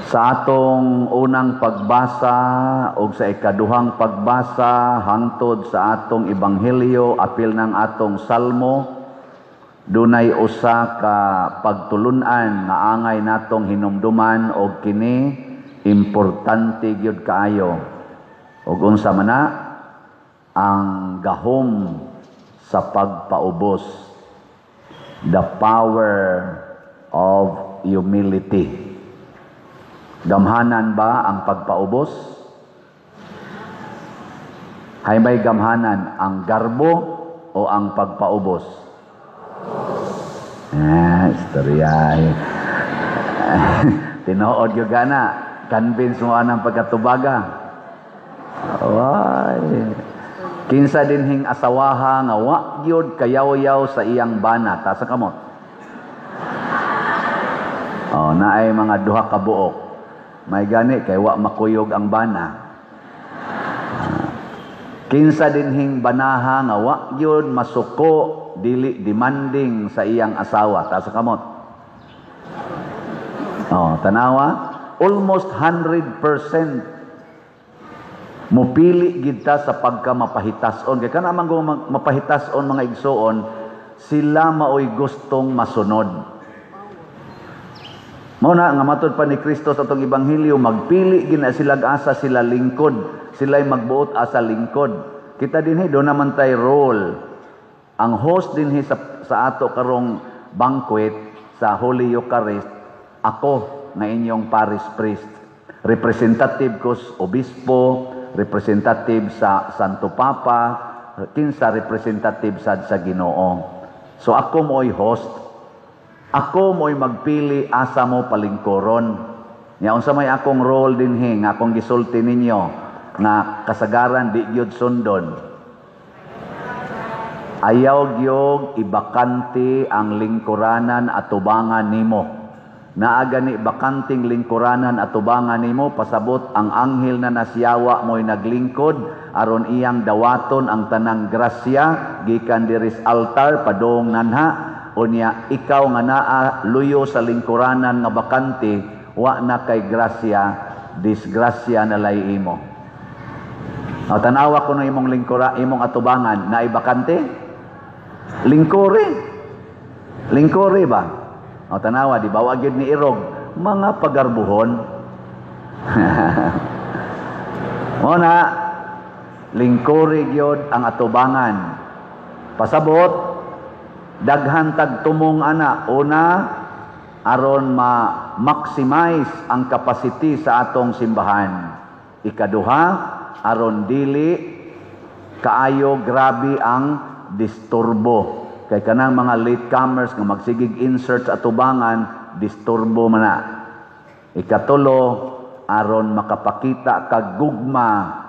Sa atong unang pagbasa o sa ikaduhang pagbasa hangtod sa atong ebanghelyo, apil ng atong salmo, dunay usa ka pagtulun-an nga angay natong hinumduman og kini importante gyud kaayo. Og unsa man na? Ang gahom sa pagpaubos, the power of humility. Gamhanan ba ang pagpaubos? Hay may gamhanan, ang garbo o ang pagpaubos? Ah, istorya. Tinuod gyud gana. Convince mo anang pagkatubaga. Ay. Kinsa dinhing asawaha nga wa gyud kayaw-yaw sa iyang bana, taas kamot. Oh, naay mga duha ka buok. May gani kay wa makuyog ang bana. Kinsa dinhing banaha nga wa gyud masuko, dili demanding sa iyang asawa, taas kamot. Oh, tanawa, almost 100% mupili gid ta sa pagka mapahitason kay kana man mapahitason, mga igsuon, sila maoy gustong masunod. Mao na nga matod pa ni Kristo sa atong ebanghelyo, magpili gina sila asa sila lingkod, sila'y magbuot asa lingkod. Kita dinhi do naman tay role. Ang host dinhi sa ato karong banquet sa Holy Eucharist, ako nga inyong parish priest. Representative ko sa obispo, representative sa Santo Papa, kinsa representative sad sa Ginoo. So ako mo'y host. Ako mo'y magpili asa mo palingkuron. Nya unsa may akong role dinhi nga akong gisulti ninyo nga kasagaran di gyud sundon? Ayaw gyud ibakante ang lingkuranan atubangan nimo. Naa gani bakanting lingkuranan atubangan nimo, pasabot ang anghel na nasiyawa mo'y naglingkod aron iyang dawaton ang tanang grasya gikan diri sa altar padung nanha. Unya ikaw nga naa luyo sa lingkuranan nga bakante, wa na kay grasya, disgrasya na lay imo. O, tanawa ko ng imong lingkura, imong atubangan, naay bakante? Lingkuri. Lingkuri ba? O, tanawa, di ba? Wa gyud ni irog. Mga pagarbuhon. Mo na, lingkuri gyud ang atubangan. Pasabot, daghan tag tumong ana. Una, aron ma-maximize ang capacity sa atong simbahan. Ikaduha, aron dili kaayo grabe ang disturbo. Kay kanang mga latecomers nga magsigig insert sa atubangan, disturbo man na. Ikatulo, aron makapakita kag gugma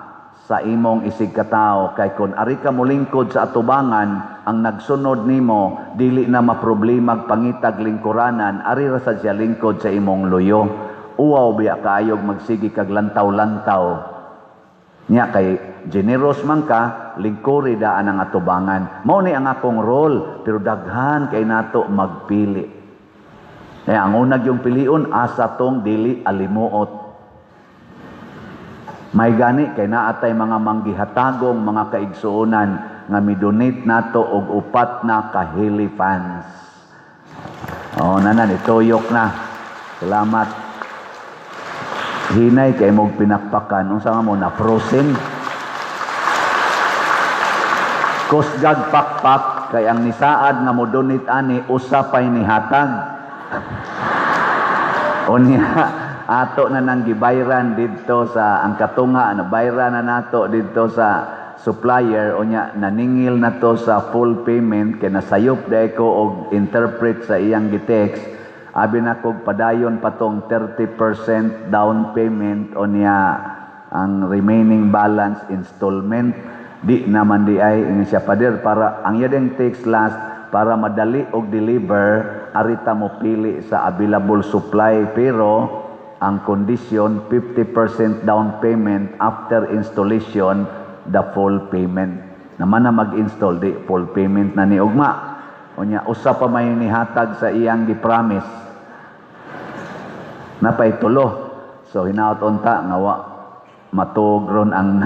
sa imong isig katawo, kay kun ari ka molingkod sa atubangan, ang nagsunod nimo dili na maproblema pangitag lingkuranan, ari ra sad siya lingkod sa imong luyo. Uwaw biya kaayog magsigi kag lantaw-lantaw. Nya kay generous man ka, lingkuri daan ang atubangan. Mao ni ang akong role, pero daghan kay nato magpili. Kaya ang unag yung pilion asa tong dili alimuot. May gani kay naatay mga manggihatagong mga kaigsuonan nga midonate nato og 4 na kahili fans. Oh, nana nituyok na. Salamat. Hinay kay mog pinakpakan, unsa nga mo na frozen. Kusgag pakpak kay ang nisaad nga mo donate ani usa pay nihatag. Unya ato na nang gibayran didto sa ang katunga, na bayran na nato didto sa supplier. Unya naningil na to sa full payment kay nasayop dai ko og interpret sa iyang gitext. Abi na kog padayon patong 30% down payment, unya ang remaining balance installment. Di naman di ay ingon siya, pader, para ang iyang text last para madali og deliver, arita mo pili sa available supply, pero ang condition 50% down payment, after installation the full payment. Naman na mag-install, di full payment na ni ugma. Unya usa pa may nihatag sa iyang gi-promise. Napay tulo. So hinaot unta nga wa matugron ang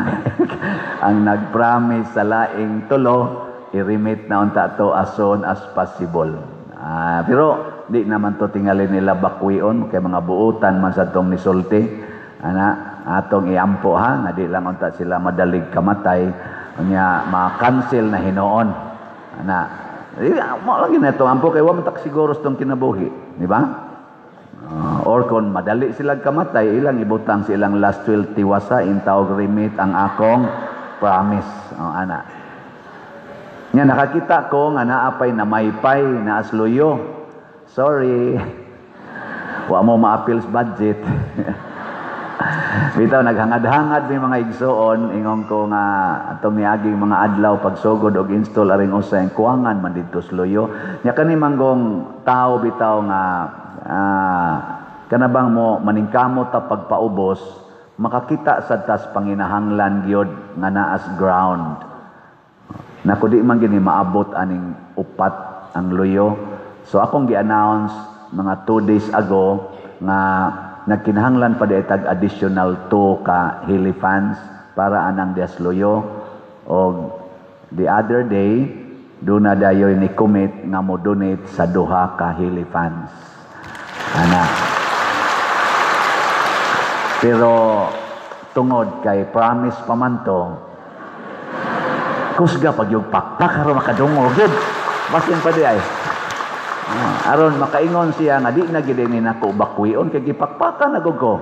ang nag-promise sa laing tulo, i-remit na unta to as soon as possible. Ah, pero di naman to tingali nila bakwion kay mga buutan man sa tong nisulti. Ana, atong iampo ha, nga di lang unta sila madalig kamatay, unya ma-cancel na hinuon. Ana, di mo lagi na itong ampo kay wa man tak siguro sa tong kinabuhi, di ba? Or kung madali sila kamatay, ilang ibutang sa ilang last will, "Tiwasa intawog remit ang akong promise." Oh, ana. Nga nakakita ko nga naapay na maypay na asluyo. Sorry. Wa mo ma-appeal sa budget. Bitaw naghangad-hangad may mga igsoon, ingon ko nga atong miaging mga adlaw pagsugod og install aring usay, kuwangan man didto sa luyo. Nya kani manggong tao bitaw nga kana bang mo maningkamot ta pagpaubos, makakita sad tas panginahanglan gyud nga naas ground. Nako, di man gini maabot aning upat ang luyo. So akong gi-announce mga 2 days ago nga nagkinahanglan pa di tag additional 2 ka helifans para anang dias luyo, og the other day do na dayoy ni commit nga mo donate sa duha ka helifans ana. Pero tungod kay promise pa man to, kusga pag yung pakpak aron makadungog gyud, basin pa di ay. Aron makaingon siya nga di na gid ni nako bakwion kay gipakpakan na gud ko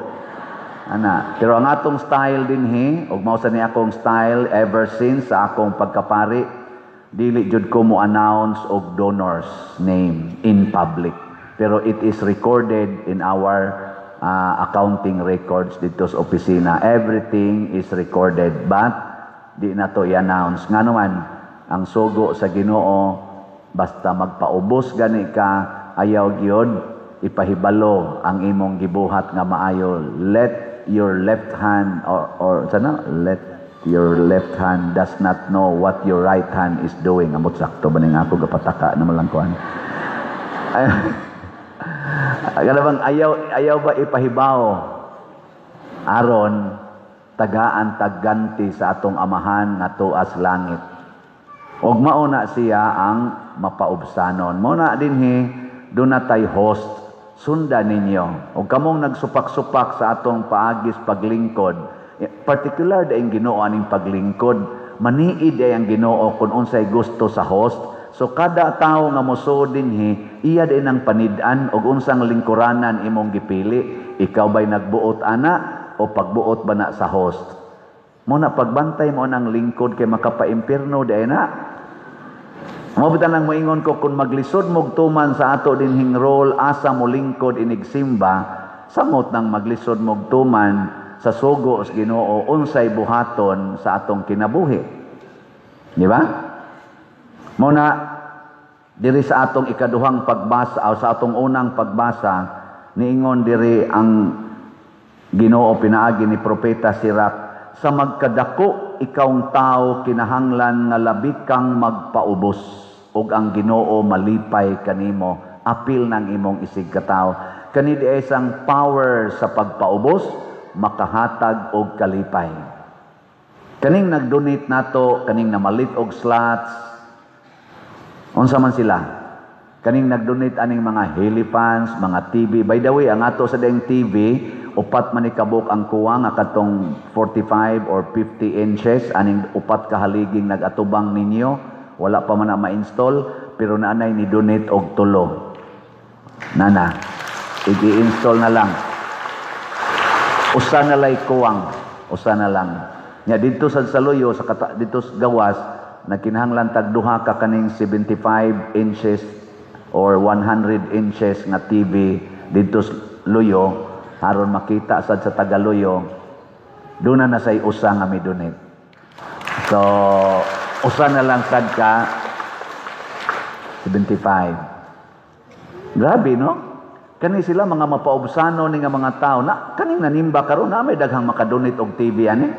ana. Pero ang atong style dinhi, ug mao sa ni akong style ever since sa akong pagkapari, dili jud ko mo announce og donors name in public, pero it is recorded in our accounting records dito sa opisina. Everything is recorded, but di na to i-announce. Nga naman ang sugo sa Ginoo, basta magpaubos gani ka, ayaw gyud ipahibalo ang imong gibuhat nga maayo. Let your left hand or sana, let your left hand does not know what your right hand is doing. Amot, sakto ba ning ako gapataka na malang kuan? Ay, kana bang ayaw ayaw ba ipahibaw aron tagaan tagganti sa atong Amahan nga tuas langit. Og mao na siya ang mapaubsanon. Mao na dinhi duna tay host, sunda ninyo. Og kamong nagsupak-supak sa atong paagis paglingkod, particular daing Ginoo aning paglingkod, maniid ay ang Ginoo kung unsay gusto sa host. So kada tawo nga mosuod dinhi, iya din ang panid-an og unsang lingkuranan imong gipili. Ikaw ba'y nagbuot ana o pagbuot ba na sa host? Mo na pagbantay mo ng lingkod kay makapaimpirno di na. Mo bitaw nang moingon ko, kung maglisod mog tuman sa ato dinhing role, asa mo lingkod inigsimba, samot nang maglisod mog tuman sa sugo sa Ginoo unsay buhaton sa atong kinabuhi. Di ba? Mo na diri sa atong ikaduhang pagbasa o sa atong unang pagbasa, niingon diri ang Ginoo pinaagi ni Propeta Sirach, sa magkadako ikawng tao, kinahanglan nga labi kang magpaubos ug ang Ginoo malipay kanimo apil ng imong isig katawo. Kani di isang power sa pagpaubos makahatag og kalipay. Kaning nag-donate nato, kaning namalit og slots, unsa man sila, kaning nag-donate aning mga helifans, mga TV. By the way, ang ato sa deng TV, upat man ni kabuk ang kuwang nga katong 45 or 50 inches, aning upat ka haliging nag-atubang ninyo. Wala pa man na ma-install, pero naanay ni donate og tulo. Nana, i-install na lang. Usa na lay kuwang, usa na lang. Nya didto sa Saluyo, sa kata, didto sa gawas, nagkinahanglan tag duha ka kaning 75 inches or 100 inches nga TV didto sa Luyo aron makita sad sa Tagaluyo. Doon na nasay usa nga mi donate. So usa na lang sad ka 75. Grabe, no? Kani sila mga mapaubsano ni nga mga tao na kaning nanimba karon na may daghang makadonate og TV ani.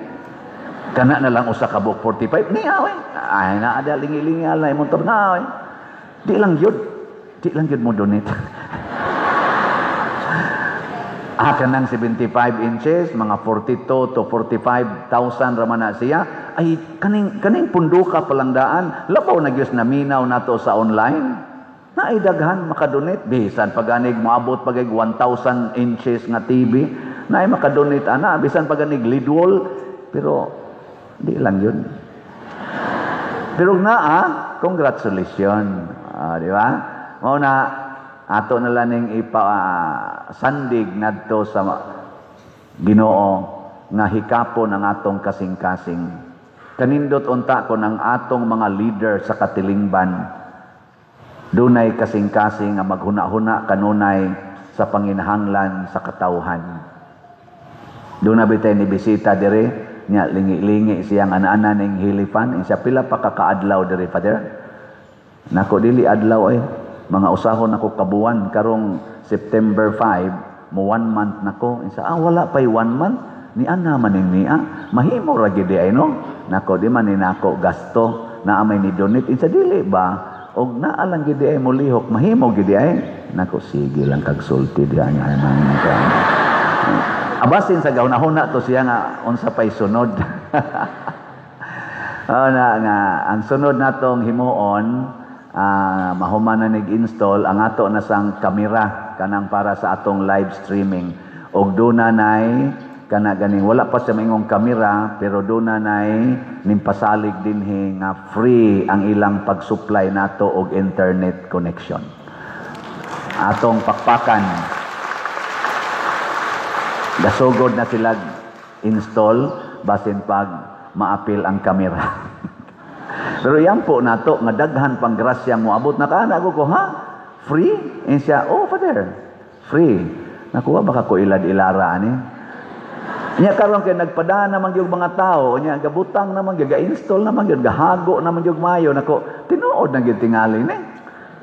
Kana na lang usa ka buok 45 niya we. Ay na ada lingi-lingi alay motor na we. Di lang yun. Di lang yun mo donate. Ah, kanang 75 inches, mga 42 to 45,000 raman na siya. Ay, kaning punduka palang daan, labaw na gyud naminaw nato sa online. Naay daghan makadonate bisan paganig moabot pagay 1,000 inches nga TV, naay makadonate ana bisan paganig lidwall, pero di lang yun. Pero naa, congratulations. Ah, di ba? Mao na ato na lang ning ipa sandig ngadto sa Ginoo nga hikapon ang atong kasing-kasing. Kanindot unta kon ang atong mga leader sa katilingban dunay kasing-kasing nga maghuna-huna kanunay sa panginahanglan sa katawhan. Doon na bitay ni bisita dire nya, lingi-lingi siyang ana-ana ning Helifan. Siya, "Pila pa ka kaadlaw dire, Father?" Nako, "Dili adlaw eh. Mga usahon ako kabuan karong September 5 mo one month nako." Isa, "Ah, wala pa'y one month ni ana man ning niya. Mahimo ra gid ay, no?" Nako, "Di man ni nako gasto na may ni donate." Insa, "Dili ba og naa lang gid ay molihok, mahimo gid ay." Nako, "Sige lang kag sulti diha niya man ka." Abasin sa gahuna-huna to siya nga unsa pay sunod. Oh, na nga ang sunod natong himuon, mahuman na nig-install ang ato na sang kamera kanang para sa atong live streaming, og duna nay kana ganing wala pa sa maingong kamera, pero duna nay nimpasalig dinhi nga free ang ilang pag-supply nato og internet connection. Atong pakpakan. Gasugod na sila install basin pag maapil ang kamera. Pero yan po nato nga daghan pang grasya moabot na kaana ko, "Ha? Free?" And siya, "Oh, Father, free." Nakuha baka ko ilad-ilara ani. Nya karon kay nagpadana man gyud mga tao, nya gabutang naman gyud, ga-install naman gyud, gahago naman gyud mayo nako, tinuod na gyud tingali ni.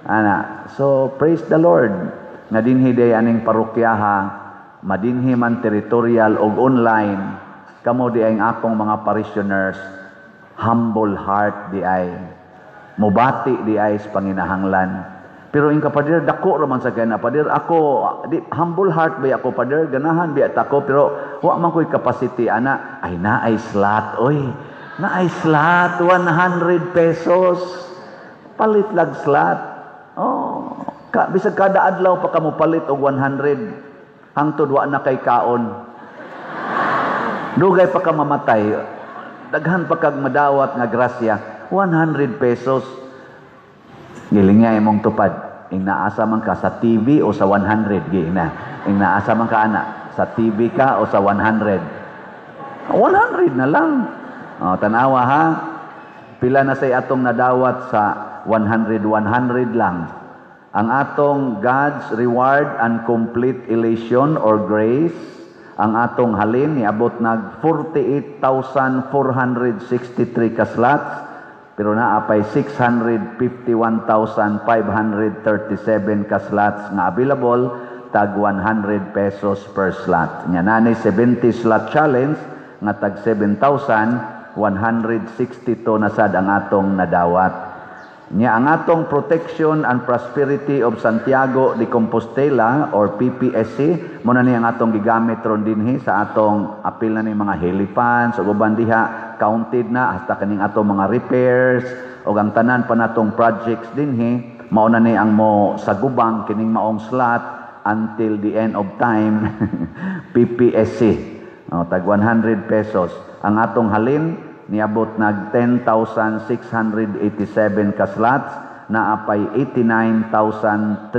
Ana, so praise the Lord nga dinhi day aning parokyaha, madinhi man territorial og online, kamo di ang akong mga parishioners, humble heart di ay, mubati di ay sa panginahanglan. Pero in kapader, dako raman sa kanya, "Pader, ako, di, humble heart ba ako, Pader, ganahan biya ako, pero wa man ko'y capacity, ana." Ay, naay slot, oy. Naay slot, 100 pesos. Palit lag slot. Oh, bisag kada adlaw pa ka mo palit og 100. Hangtod wa na kay kaon. Dugay pa ka mamatay. Daghan pa kag madawat nga grasya. 100 pesos. Gilingay imong tupad. Ing naasa man ka sa TV o sa 100 gi na. Ing naasa man ka ana sa TV ka o sa 100. 100 na lang. Oh, tanawa ha. Pila na say atong nadawat sa 100 100 lang. Ang atong God's reward and complete elation or grace, ang atong halin niabot nag 48,463 ka slots, pero naa pay 651,537 ka slots nga available, tag 100 pesos per slot. Nya nani 70 slot challenge nga tag 7,162 na sad ang atong nadawat. Nya ang atong Protection and Prosperity of Santiago de Compostela or PPSC, mo na ni ang atong gigamit ron dinhi sa atong apil na ni mga helifans ug uban diha, counted na hasta kaning atong mga repairs ug ang tanan pa natong projects dinhi, mao na ni ang mo sagubang kining maong slot until the end of time. PPSC, oh, tag 100 pesos. Ang atong halin niabot nag 10,687 ka slots, naa pay 89,313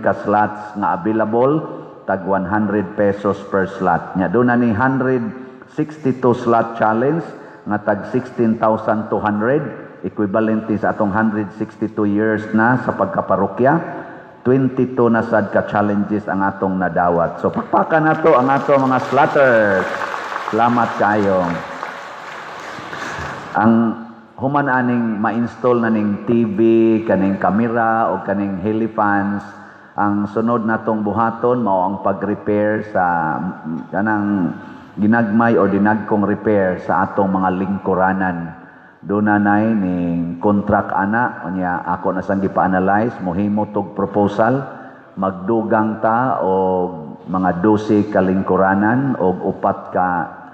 ka slots nga available, tag 100 pesos per slot. Nya doon na ni 162 slot challenge nga tag 16,200, equivalent ni sa atong 162 years na sa pagkaparokya. 22 na sad ka challenges ang atong nadawat. So pakpakan nato ang atong mga slotters. Salamat kayo. Ang human aning ma-install na ning TV, kaning kamera o kaning helifans, ang sunod natong buhaton mao ang pag-repair sa kanang ginagmay or dinagkong repair sa atong mga lingkuranan. Doon na nay ning contract ana, unya ako na sang gipa-analyze, mohimo tog proposal, magdugang ta o mga 12 ka lingkuranan og upat ka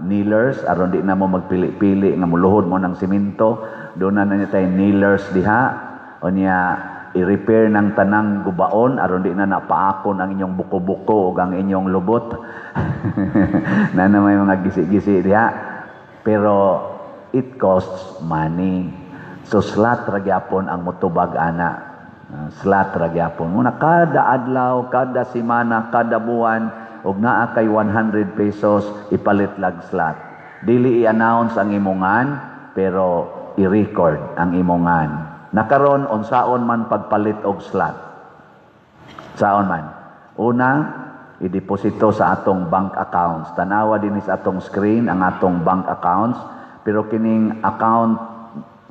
kneelers aron di na mo magpili-pili nga muluhod mo ng simento. Doon na na tay kneelers diha. Unya i-repair ng tanang gubaon aron di na napaakon ang inyong buko-buko ug ang inyong lubot na na may mga gisi-gisi diha. Pero it costs money, so slot ra gyapon ang mutubag ana. Slot ra gyapon muna kada adlaw, kada semana, kada buwan, ug naa kay 100 pesos, ipalit lag slot. Dili i-announce ang imongan, pero i-record ang imongan. Nakaron, unsaon man pagpalit og slot? Saon man? Una, ideposito sa atong bank accounts. Tanawa din sa atong screen ang atong bank accounts, pero kining account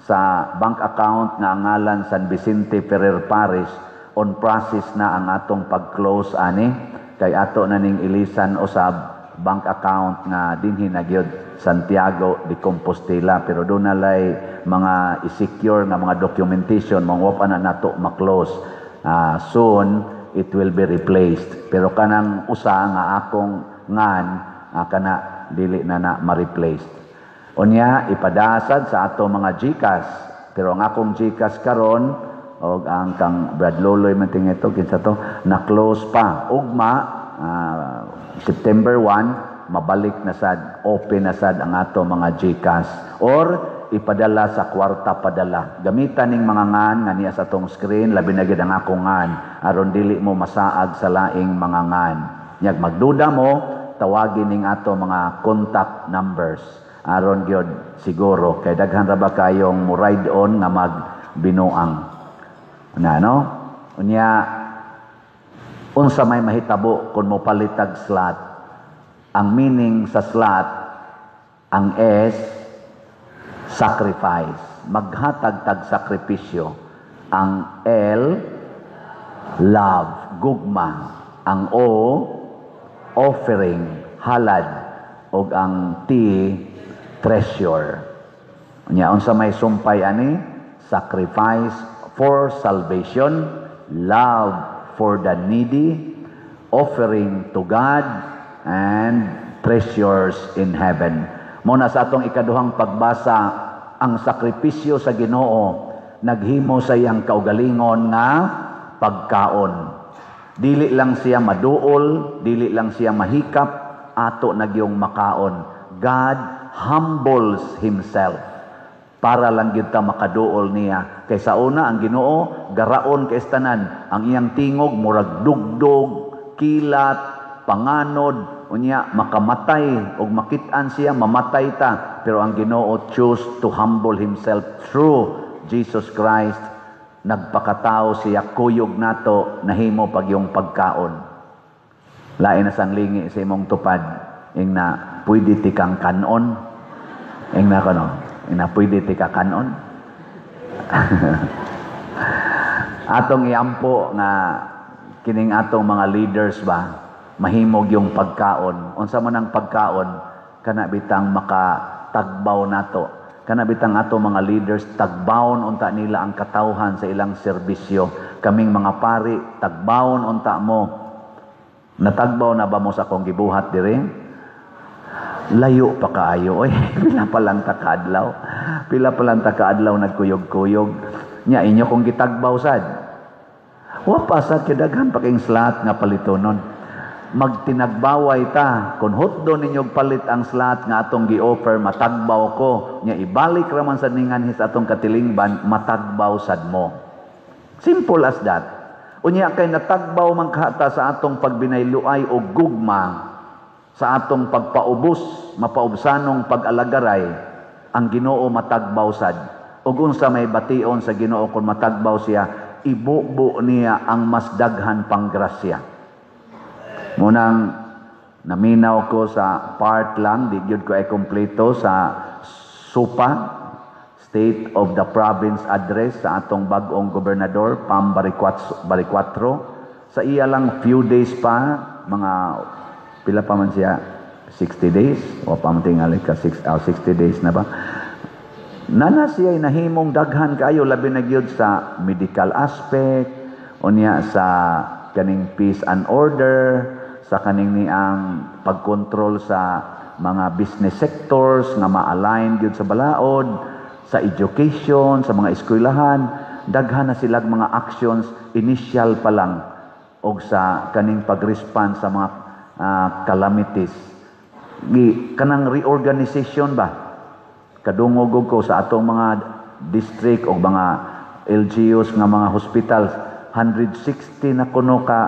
sa bank account nga ang ngalan San Vicente Ferrer Parish, on process na ang atong pag-close ani kay ato na ning ilisan usab bank account nga dinhi na gyud Santiago de Compostela, pero doon na lay mga i-secure nga mga documentation, mga pa na nato ma-close. Soon it will be replaced, pero kanang usa nga akong ngan kana dili na na ma-replaced. Unya, ipadasad sa ato mga GCash, pero ang akong GCash karon og ang kang Brad Loloy man tingin ito, kinsa to, na close pa. Ugma, September 1, mabalik na sad, open na sad ang ato mga GCash or ipadala sa Kwarta Padala. Gamitan ning mga ngan nga niya sa atong screen, labi na gid ang akong ngan aron dili mo masaag sa laing mga ngan. Nyag magduda mo, tawagin ning ato mga contact numbers aron gyud siguro kay daghan ra ba kayong mo ride on nga magbinuang na, no? Unya, unsa may mahitabo kung mo palitag slot? Ang meaning sa slot, ang S, sacrifice, maghatag tag sakripisyo. Ang L, love, gugma. Ang O, offering, halad, ug ang T, treasure. Nya, unsa may sumpay ani? Sacrifice for salvation, love for the needy, offering to God, and treasures in heaven. Mo na sa atong ikaduhang pagbasa, ang sakripisyo sa Ginoo naghimo sa iyang kaugalingon nga pagkaon. Dili lang siya maduol, dili lang siya mahikap, ato nagyong makaon. God humbles himself para lang gyud ta makaduol niya. Kay sa una, ang Ginoo garaon kay tanan, ang iyang tingog murag dugdog, kilat, panganod, unya makamatay og makit-an siya, mamatay ta. Pero ang Ginoo choose to humble himself through Jesus Christ. Nagpakatao siya kuyog nato, nahimo pag yung pagkaon. Lain na sang lingi sa imong tupad, ing na pwede ti kang kanon. Ing na kono, ing na pwede ti ka kanon. Atong iampo nga kining atong mga leaders ba mahimog yung pagkaon. Unsa man ang pagkaon? Kana bitang makatagbaw nato. Kana bitang ato mga leaders tagbawon unta nila ang katawhan sa ilang serbisyo. Kaming mga pari, tagbawon unta mo. Natagbaw na ba mo sa akong gibuhat diri? Layo pa kaayo oy. Pila pa lang ta kaadlaw. Pila pa lang ta kaadlaw nagkuyog-kuyog. Nya inyo kong gitagbaw sad. Wa pa sad kay daghan pa king slot nga palitonon. Magtinagbaway ta kun hotdo ninyo palit ang slot nga atong gi-offer, matagbaw ko. Nya ibalik ra man sad ningan sa atong katilingban, matagbaw sad mo. Simple as that. Unya kay natagbaw man ka ta sa atong pagbinayluay o gugma, sa atong pagpaubos, mapaubsanong pag-alagaray, ang Ginoo matagbaw sad. Ug unsa may bation sa Ginoo kung matagbaw siya? Ibubo niya ang mas daghan pang grasya. Munang naminaw ko sa part lang, di gyud ko ay kompleto sa SUPA, State of the Province Address sa atong bag-ong gobernador, Pam Baricuatro. Sa iya lang few days pa, mga pila pa man siya, 60 days, o pa man tingali ka, 60 days na ba? Nana siya nahimong daghan kayo, labi na gyud sa medical aspect, unya sa kaning peace and order, sa sa kaning niang pagkontrol sa mga business sectors nga ma-align gyud sa balaod, sa education, sa mga eskwelahan. Daghan na silag mga actions initial pa lang og sa kaning pag-respond sa mga calamities. Gi kanang reorganization ba, kadungog ko sa atong mga district o mga LGUs nga mga hospitals, 160 na kuno ka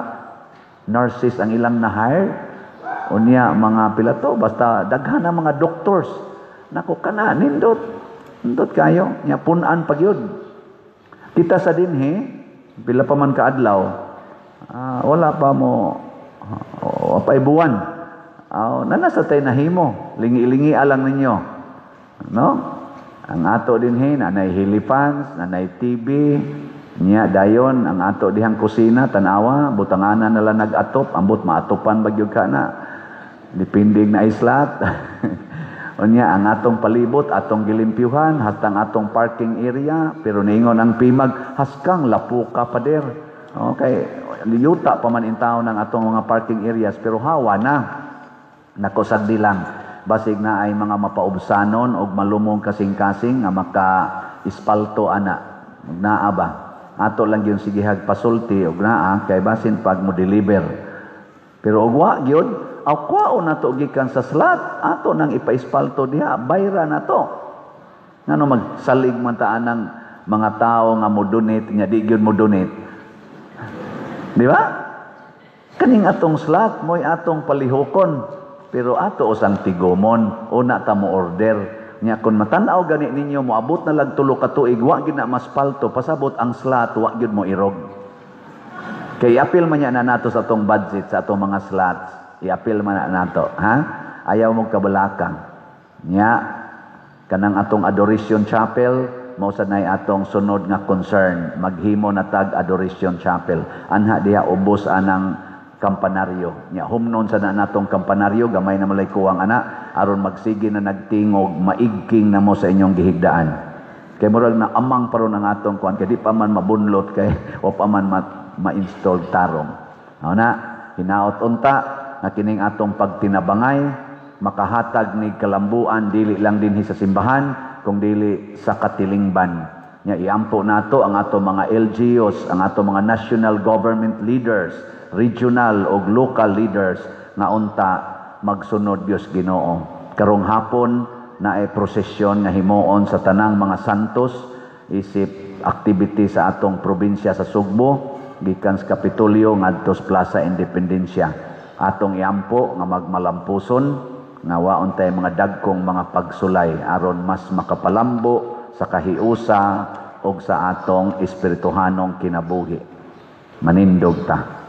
nurses ang ilang na-hire. Unya mga pila to, basta daghan na mga doctors. Nako, kana nindot, nindot kayo nya, pun-an pa gyud kita sa dinhi. Pila pa man kaadlaw, wala pa mo pa'y buwan, nana sa tay nahimo, lingi-lingi alang ninyo, no? Ang ato dinhi, nanay helipans, nanay TV niya. Dayon ang ato dihang kusina, tanawa, butanganan nala nag-atop, ambot maatopan ba gyud ka na, depending na islat. Unya ang atong palibot atong gilimpyuhan, hastang atong parking area, pero niingon ang PIMAG, haskang lapuka pader. Okay, yuta pa man intaw ng atong mga parking areas, pero hawa na. Nako, sagdi lang. Basig na ay mga mapaubsanon og malumong kasing-kasing nga maka ispalto ana. Naa ba? Ato lang gyud sigihag pasulti og naa kay basin pag mo deliver. Pero og wa gyud, aw kwaon nato gikan sa slot, ato nang ipaispalto diha, bayra na to. Ngano magsalig man ta anang mga tao nga mo donate nya di gyud mo donate? Di ba? Kaning atong slot mo'y atong palihukon, pero ato usang tigomon, una ta mo order. Nya kung matan-aw gani ninyo, moabot na lag 3 ka tuig, wa gyud na maspalto, pasabot ang slot wa gyud mo irog. Kay apil man niya na nato sa atong budget, sa atong mga slots. I-apil man na nato, ha? Ayaw mo kabalakang. Nya kanang atong Adoration Chapel, mao sad nay atong sunod nga concern, maghimo na tag Adoration Chapel. Anha diha ubos anang kampanaryo. Nya humnon sa na natong kampanaryo, gamay na malay kuwang ana, aron magsige na nagtingog, maigking na mo sa inyong gihigdaan. Kay murag na amang paron ang atong kuan, kay di pa man mabunlot, kay o pa man ma-install tarong. Mao na, hinaot unta nga kining atong pagtinabangay makahatag ni kalambuan dili lang dinhi sa simbahan kung dili sa katilingban. Nya iampo nato ang ato mga LGUs, ang ato mga national government leaders, regional o local leaders nga unta magsunod Dios Ginoo. Karong hapon naay prosesyon nga himuon sa tanang mga santos isip activity sa atong probinsya sa Sugbo gikan sa Kapitolyo ngadto sa Plaza Independencia. Atong iampo nga magmalampuson, nga waon tay mga dagkong mga pagsulay aron mas makapalambo sa kahiusa og sa atong espirituhanong kinabuhi. Manindog ta.